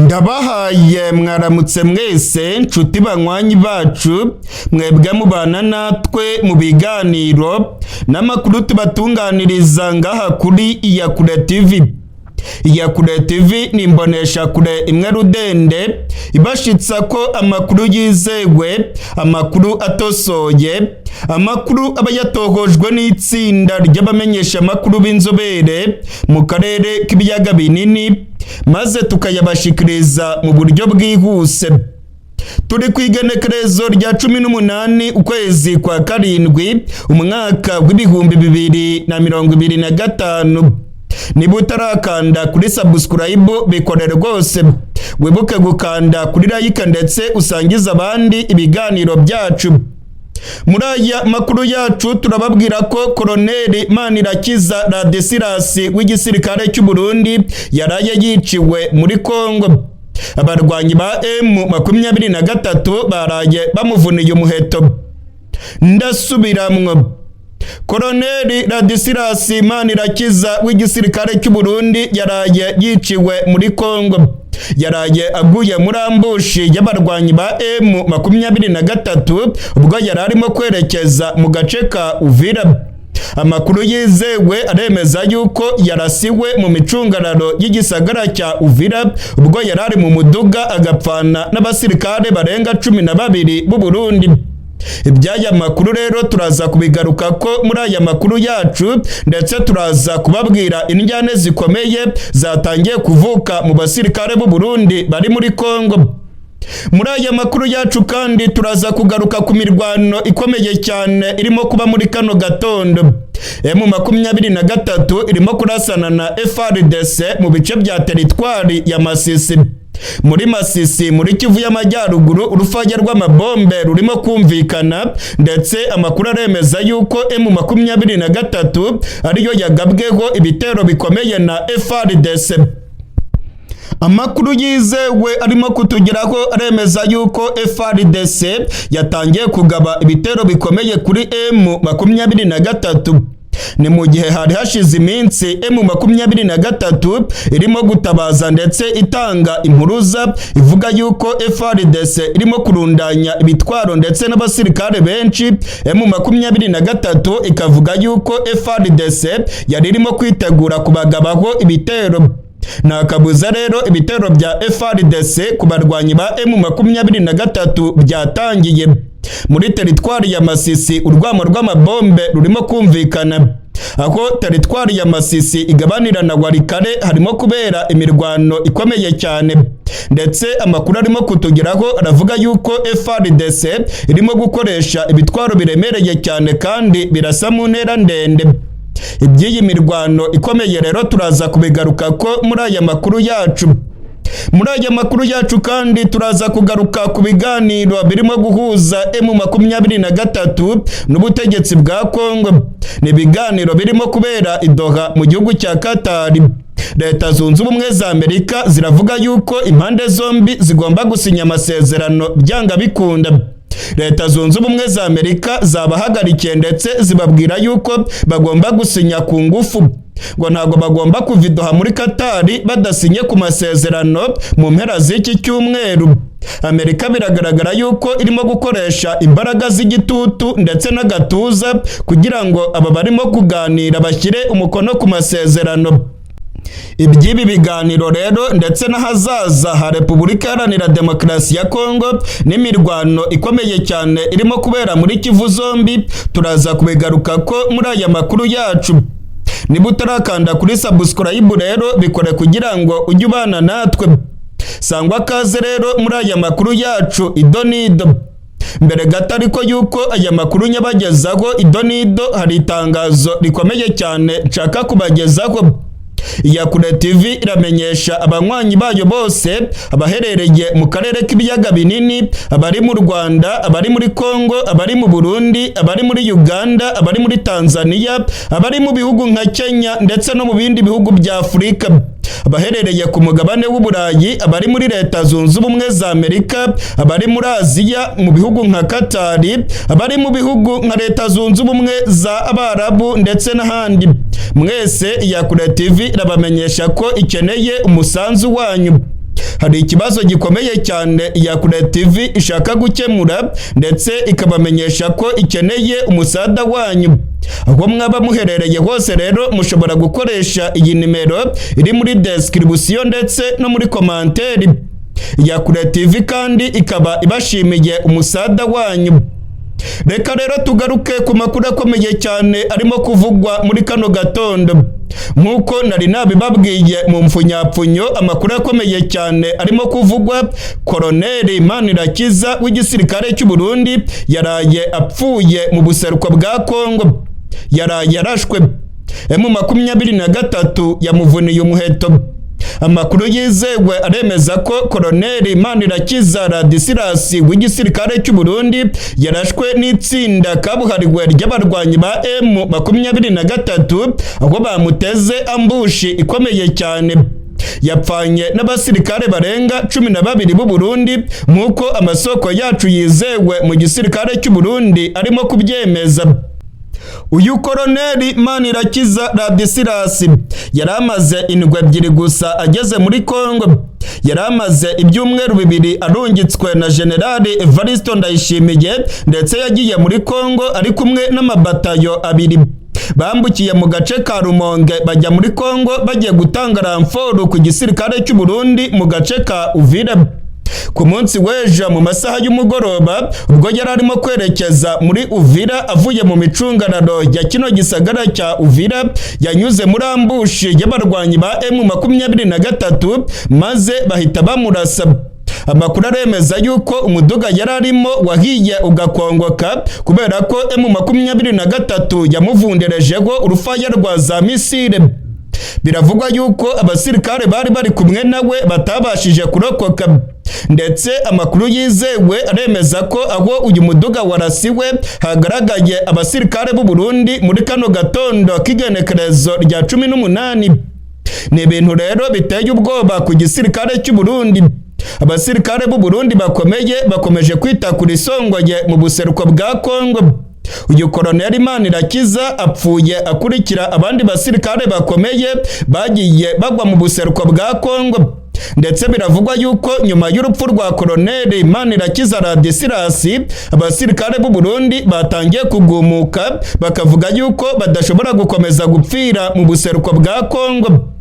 Ndabahaye mwaramutse mwese, nshuti banywanyi bacu, mwebwe mubana natwe mu biganiro n'amakuru tubatunganiriza ngaha kuri Iyakure TV. Iyakure TV ni imboneshakure imwe rudende ibashitsa ko amakuru yizewe, amakuru atosoye, amakuru aba yatohojwe n'itsinda ry'abamenyesha amakuru b'inzobere mu karere k'ibiyaga binini, maze tukayabashikiriza mu buryo bwihuse. Turi ku igenekerezo rya 18 ukwezi kwa karindwi, umwaka w'2025. Niba utarakanda kuri subscribe, bikore rwose. Wibuke gukanda kuri like ndetse usangize abandi ibiganiro byacu. Muri aya makuru yacu turababwira ko Koloneli Manirakiza Ladislas w'igisirikare cy'u Burundi yaraye yiciwe muri Kongo. Abarwanyi ba M23 baraye bamuvuniye umuheto. Ndasubiramwo: Koloneli Ladislas Manirakiza w'igisirikare cy'u Burundi yaraye yiciwe muri Kongo. Yaraye aguye muri ambush y'abarwanyi ba M23 ubwo yari arimo kwerekeza mu gace ka Uvira. Amakuru yizewe aremeza yuko yarasiwe mu micungararo y'igisagara cya Uvira ubwo yari ari mu muduga, agapfana n'abasirikare barenga 12 b'u Burundi. Iby'aya makuru rero turaza kubigaruka ko muri aya makuru yacu, ndetse turaza kubabwira indyane zikomeye zatangiye kuvuka mu basirikare b'u Burundi bari muri Kongo. Muri aya makuru yacu kandi turaza kugaruka ku mirwano ikomeye cyane irimo kuba muri kano gatondo. M23 irimo kurasana na FARDC mu bice bya teritwari ya Masisi. Muri Masisi, muri Kivu y'Amajyaruguru, urufaya rw'amabombe rurimo kumvikana, ndetse amakuru aremeza yuko M23 ariyo yagabweho ibitero bikomeye na FARDC. Amakuru yizewe arimo kutugeraho aremeza yuko FARDC yatangiye kugaba ibitero bikomeye kuri M23. Ni mu gihe hari hashize iminsi M23 irimo gutabaza ndetse itanga impuruza ivuga yuko FARDC irimo kurundanya ibitwaro ndetse n'abasirikare benshi. M23 ikavuga yuko FARDC yari irimo kwitegura kubagabaho ibitero. Nta kabuza rero, ibitero bya FARDC ku barwanyi ba M23 byatangiye. Muri teritwari ya Masisi urwamo rw'amabombe rurimo kumvikana. Aho teritwari ya Masisi igabanira na Walikale harimo kubera imirwano ikomeye cyane, ndetse amakuru arimo kutugeraho aravuga yuko FARDC irimo gukoresha ibitwaro biremereye cyane kandi birasa mu ntera ndende. Iby'iyi mirwano ikomeye rero turaza kubigaruka ko muri aya makuru yacu. Muri aya makuru yacu kandi turaza kugaruka ku biganiro birimo guhuza M23 n'ubutegetsi bwa Kongo. Ni ibiganiro birimo kubera i Doha mu gihugu cya Katari. Leta Zunze Ubumwe za Amerika ziravuga yuko impande zombi zigomba gusinya amasezerano byanga bikunda. Leta Zunze Ubumwe za Amerika zabahagarikiye ndetse zibabwira yuko bagomba gusinya ku ngufu, ngo ntabwo bagomba kuva i Doha muri Katari badasinye ku masezerano mu mpera z'iki cyumweru. Amerika biragaragara yuko irimo gukoresha imbaraga z'igitutu ndetse n'agatuza kugira ngo aba barimo kuganira bashyire umukono ku masezerano. Iby'ibi biganiro rero ndetse n'ahazaza ha Repubulika Iharanira Demokarasi ya Kongo n'imirwano ikomeye cyane irimo kubera muri Kivu zombi, turaza kubigaruka ko muri aya makuru yacu. Niba utarakanda kuri subscribe rero, bikore kugira ngo ujye ubana natwe. Sangwa kaze rero muri aya makuru yacu idonido. Mbere gato ariko yuko aya makuru nyabagezaho idonido, hari itangazo rikomeye cyane nshaka kubagezaho. Iyakure TV iramenyesha abanywanyi bayo bose, abaherereye mu karere k'ibiyaga binini, abari mu Rwanda, abari muri Kongo, abari mu Burundi, abari muri Uganda, abari muri Tanzania, abari mu bihugu nka Kenya ndetse no mu bindi bihugu bya Afurika, abaherereye ku mugabane w'Uburayi, abari muri Leta Zunze Ubumwe za Amerika, abari muri Aziya mu bihugu nka Katari, abari mu bihugu nka Leta Zunze Ubumwe za Abarabu ndetse n'ahandi. Mwese, Iyakure TV irabamenyesha ko ikeneye umusanzu wanyu. Hari ikibazo gikomeye cyane Iyakure TV ishaka gukemura, ndetse ikabamenyesha ko ikeneye umusada wanyu. Aho mwaba muherereye hose rero, mushobora gukoresha iyi nimero iri muri description ndetse no muri commentaire. Iyakure TV kandi ikaba ibashimiye umusada wanyu. Reka rero tugaruke ku makuru akomeye cyane arimo kuvugwa muri kano gatondo. Nk'uko nari nabibabwiye mu mfunyapfunyo, amakuru akomeye cyane arimo kuvugwa: Koroneri Manirakiza w'igisirikare cy'u Burundi yaraye apfuye mu buseruko bwa Kongo, yaraye arashwe. M23 yamuvuniye umuheto. Amakuru yizewe aremeza ko Koroneri Manirakiza Ladislas w'igisirikare cy'u Burundi yarashwe n'itsinda kabuhariwe ry'abarwanyi ba M23, aho bamuteze ambush ikomeye cyane. Yapfanye n'abasirikare barenga 12 b'u Burundi, nk'uko amasoko yacu yizewe mu gisirikare cy'u Burundi arimo kubyemeza. Uyu Koroneri Manirakiza Ladislas yari amaze indwi 2 gusa ageze muri Kongo. Yari amaze ibyumweru 2 arungitswe na Generali Evaristo Ndayishimiye, ndetse yagiye muri Kongo ari kumwe n'amabatayo 2. Bambukiye mu gace ka Rumonge bajya muri Kongo, bagiye gutanga renfort ku gisirikare cy'u Burundi mu gace ka Uvira. Ku munsi w'ejo mu masaha y'umugoroba, ubwo yari arimo kwerekeza muri Uvira avuye mu micungararo ya kino gisagara cya Uvira, yanyuze muri ambush y'abarwanyi ba M23, maze bahita bamurasa. Amakuru aremeza yuko umuduga yari arimo wahiye ugakongoka, kubera ko M23 yamuvunderejeho urufaya rwa za missile. Biravugwa yuko abasirikare bari bari kumwe nawe batabashije kurokoka, ndetse amakuru yizewe aremeza ko aho uyu muduga warasiwe hagaragaye abasirikare b'u Burundi muri kano gatondo k'igenekerezo rya 18. Ni ibintu rero biteye ubwoba ku gisirikare cy'u Burundi. Abasirikare b'u Burundi bakomeye bakomeje kwita ku risongoye mu buseruko bwa Kongo. Uyu Koroneri Manirakiza apfuye akurikira abandi basirikare bakomeye bagiye bagwa mu buseruko bwa Kongo, ndetse biravugwa yuko nyuma y'urupfu rwa Koroneri Manirakiza Ladislas, abasirikare b'u Burundi batangiye kugumuka, bakavuga yuko badashobora gukomeza gupfira mu buseruko bwa Kongo.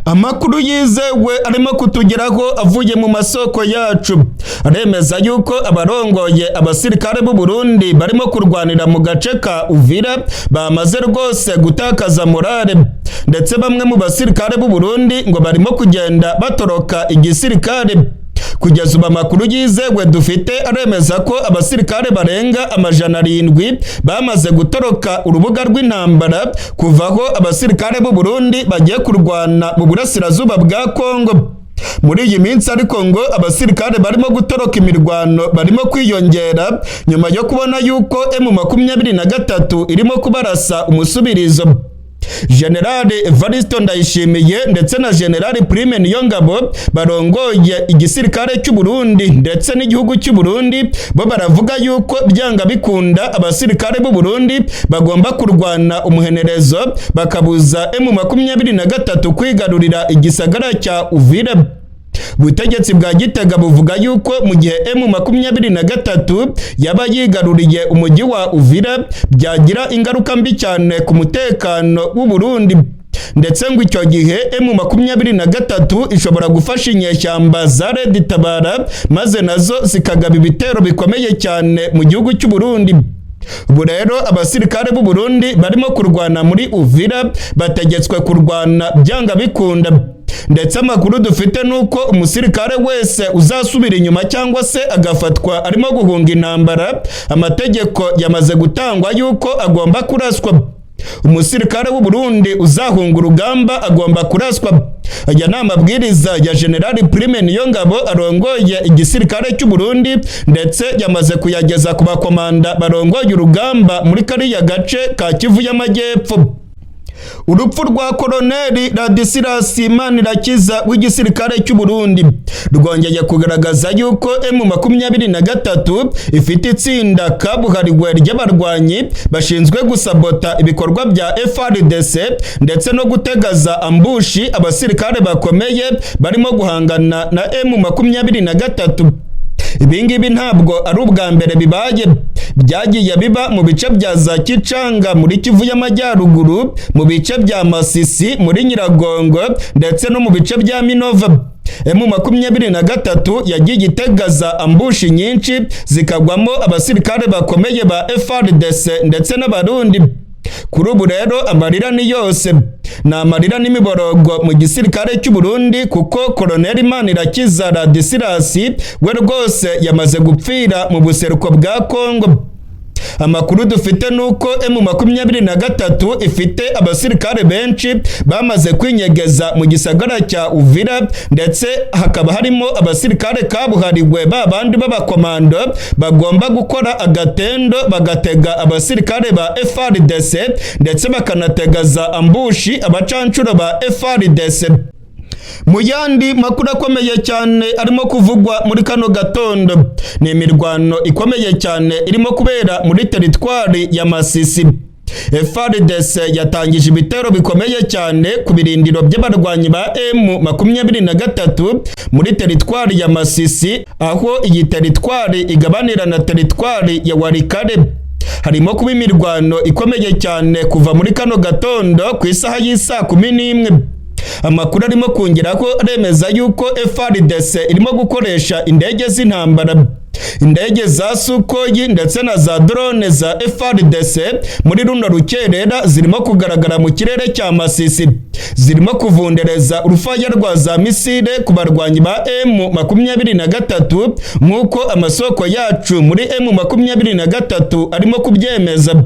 Amakuru yizewe arimo kutugeraho avuye mu masoko yacu aremeza yuko abarongoye abasirikare b'u Burundi barimo kurwanira mu gace ka Uvira bamaze rwose gutakaza morale, ndetse bamwe mu basirikare b'u Burundi ngo barimo kugenda batoroka igisirikare. Kugeza ubu amakuru yizewe dufite aremeza ko abasirikare barenga 700 bamaze gutoroka urubuga rw'intambara kuva aho abasirikare b'u Burundi bagiye kurwana mu burasirazuba bwa Kongo muri iyi minsi. Ariko ngo abasirikare barimo gutoroka imirwano barimo kwiyongera nyuma yo kubona yuko M23 irimo kubarasa umusubirizo. Generali Evaristo Ndayishimiye ndetse na Generali Prime Niyongabo barongoye igisirikare cy'u Burundi ndetse n'igihugu cy'u Burundi, bo baravuga yuko byanga bikunda abasirikare b'u Burundi bagomba kurwana umuhenerezo, bakabuza M23 kwigarurira igisagara cya Uvira. Ubutegetsi bwa Gitega buvuga yuko mu gihe M23 yaba yigaruriye umujyi wa Uvira, byagira ingaruka mbi cyane ku mutekano w'u Burundi, ndetse ngo icyo gihe M23 ishobora gufasha inyeshyamba za Red Tabara, maze nazo zikagaba ibitero bikomeye cyane mu gihugu cy'u Burundi. Ubu rero abasirikare b'u Burundi barimo kurwana muri Uvira bategetswe kurwana byanga bikunda, ndetse amakuru dufite nuko umusirikare wese uzasubira inyuma cyangwa se agafatwa arimo guhunga intambara, amategeko yamaze gutangwa yuko agomba kuraswa. Umusirikare w'u Burundi uzahunga urugamba agomba kuraswa. Aya ni amabwiriza ya Generali Prime Niyongabo arongoye igisirikare cy'u Burundi, ndetse yamaze kuyageza ku bakomanda barongoye urugamba muri kariya gace ka Kivu y'Amajyepfo. Urupfu rwa Koloneli Ladislas Manirakiza w'igisirikare cy'u Burundi rwongeye kugaragaza yuko M23 ifite itsinda kabuhariwe ry'abarwanyi bashinzwe gusabota ibikorwa bya FARDC ndetse no gutegaza ambushi abasirikare bakomeye barimo guhangana na M23. Ibingibi ntabwo ari ubwa mbere bibaye, byagiye biba mu bice bya za Kicanga muri Kivu y'Amajyaruguru, mu bice bya Masisi muri Nyiragongo ndetse no mu bice bya Minova. M23 yagiye itegaza ambushi nyinshi zikagwamo abasirikare bakomeye ba FARDC ndetse n'Abarundi. Kuri ubu rero amarira ni yose, ni amarira n'imiborogo mu gisirikare cy'u Burundi, kuko Koloneli Manirakiza Ladislas we rwose yamaze gupfira mu buseruko bwa Kongo. Amakuru dufite nuko M23 ifite abasirikare benshi bamaze kwinyegeza mu gisagara cya Uvira, ndetse hakaba harimo abasirikare kabuhariwe ba bandi b'abakomando bagomba gukora agatendo bagatega abasirikare ba FARDC ndetse bakanategaza ambushi abacancuro ba FARDC. Mu yandi makuru akomeye cyane arimo kuvugwa muri kano gatondo ni imirwano ikomeye cyane irimo kubera muri teritwari ya Masisi. FARDC yatangije ibitero bikomeye cyane ku birindiro by'abarwanyi ba M23 muri teritwari ya Masisi, aho iyi teritwari igabanira na teritwari ya Walikale. Harimo kuba imirwano ikomeye cyane kuva muri kano gatondo ku isaha y'isaa 11. Amakuru arimo kongera ko aremeza yuko FARDC irimo gukoresha indege z'intambara, indege za Sukhoi ndetse na za drone za FARDC. Muri runo rukerera zirimo kugaragara mu kirere cya Masisi, zirimo kuvundereza urufaya rwa za misile ku barwanyi ba M23, nk'uko amasoko yacu muri M23 arimo kubyemeza.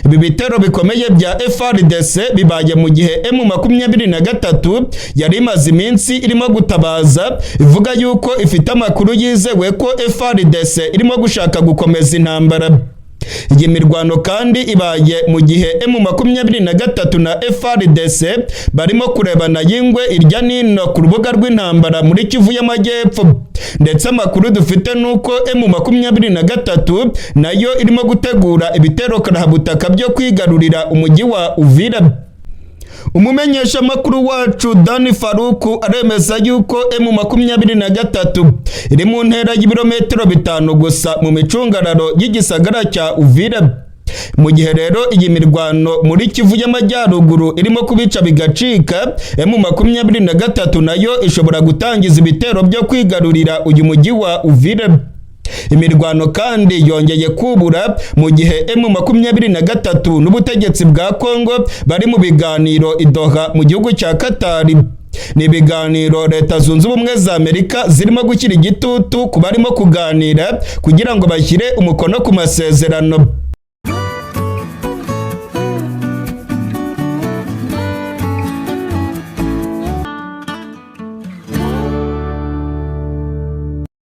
Ibi bitero bikomeye bya FARDC bibaye mu gihe M23 yari imaze iminsi irimo gutabaza ivuga yuko ifite amakuru yizewe ko FARDC irimo gushaka gukomeza intambara. Iyi mirwano kandi ibaye mu gihe M23 na FARDC barimo kurebana y'ingwe irya nino ku rubuga rw'intambara muri Kivu y'Amajyepfo, ndetse amakuru dufite nuko M23 nayo irimo gutegura ibitero karahabutaka byo kwigarurira umujyi wa Uvira. Umumenyeshamakuru wacu Dani Faruku aremeza yuko M23 iri mu ntera y'ibirometero 5 gusa mu micungararo y'igisagara cya Uvira. Mu gihe rero iyi mirwano muri Kivu y'Amajyaruguru irimo kubica bigacika, M23 nayo ishobora gutangiza ibitero byo kwigarurira uyu mujyi wa Uvira. Imirwano kandi yongeye kubura mu gihe M23 n'ubutegetsi bwa Kongo bari mu biganiro i Doha mu gihugu cya Katari. Ni ibiganiro Leta Zunze Ubumwe za Amerika zirimo gushyira igitutu ku barimo kuganira kugira ngo bashyire umukono ku masezerano.